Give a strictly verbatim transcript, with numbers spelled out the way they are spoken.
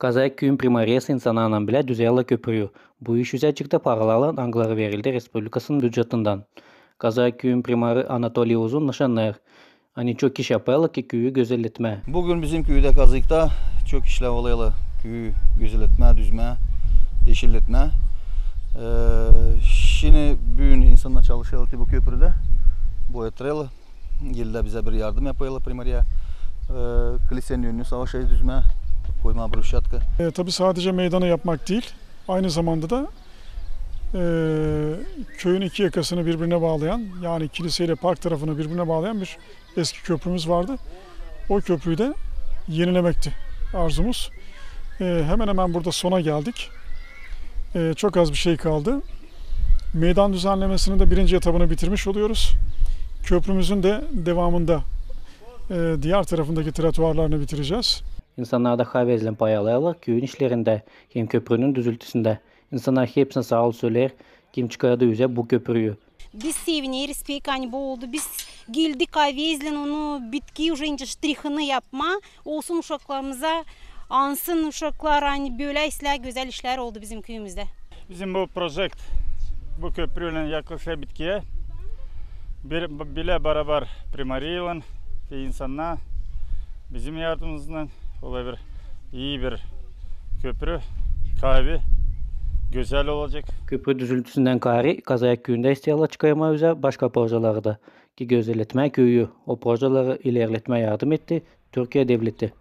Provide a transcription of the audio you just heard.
Kazayak küüyün primariyası insannarlan bilä düzäller köprüyü. Bu iş üzä çıktı paralarlan, angıları verildi respublikasının bücetindän. Kazayak küüyün primarı Anatoliy Uzun nışannêêr, ani çok iş yapêrlar ki küüyü gözelletmää. Büün bizim küüdä Kazayakta çok işlär olêrlar. Küüyü gözelletmää, düzmää, eşilletmää. Ee, şindi büün insannar çalışêrlar bu köprüdä. Bu ettirerlär. Geldilär bizä bir yardım yapêrlar primariya. Ee, klisenin önünü savaşêrız düzmää, koymaa bruşçatka. E, tabii sadece meydanı yapmak değil, aynı zamanda da e, köyün iki yakasını birbirine bağlayan, yani kiliseyle park tarafını birbirine bağlayan bir eski köprümüz vardı. O köprüyü de yenilemekti arzumuz. E, hemen hemen burada sona geldik. E, çok az bir şey kaldı. Meydan düzenlemesinin de birinci etabını bitirmiş oluyoruz. Köprümüzün de devamında e, diğer tarafındaki trotuarlarını bitireceğiz. İnsannar da havezlän pay alêrlar küüyün işlerindä hem köprünün düzültüsündä. İnsannar hepsinä saa ol söleer, kim çıkardı üzä bu köprüyü. Biz sevineriz pek, ani bu oldu. Biz geldik havezlän onu bitki, уже ince ştrihini yapmaa. Olsun uşaklarımıza, ansın uşaklar, ani bölä islää gözäl işlär oldu bizim küüyümüzdä. Bizim bu projekt, bu köprüylän yaklaşa bitkiyä. Bir, bilä barabar primariylan te insannar bizim yardımımızlan olêr bir ii bir köprü, kaavi, gözäl olacek. Köprü düzültüsündän kaarä Kazayak küüyündä isteyärlär çıkarmaa üzä başka projeleri dä, ki gözelletmää küüyü. O projeleri ilerletmää yardım etti Türkiye devleti.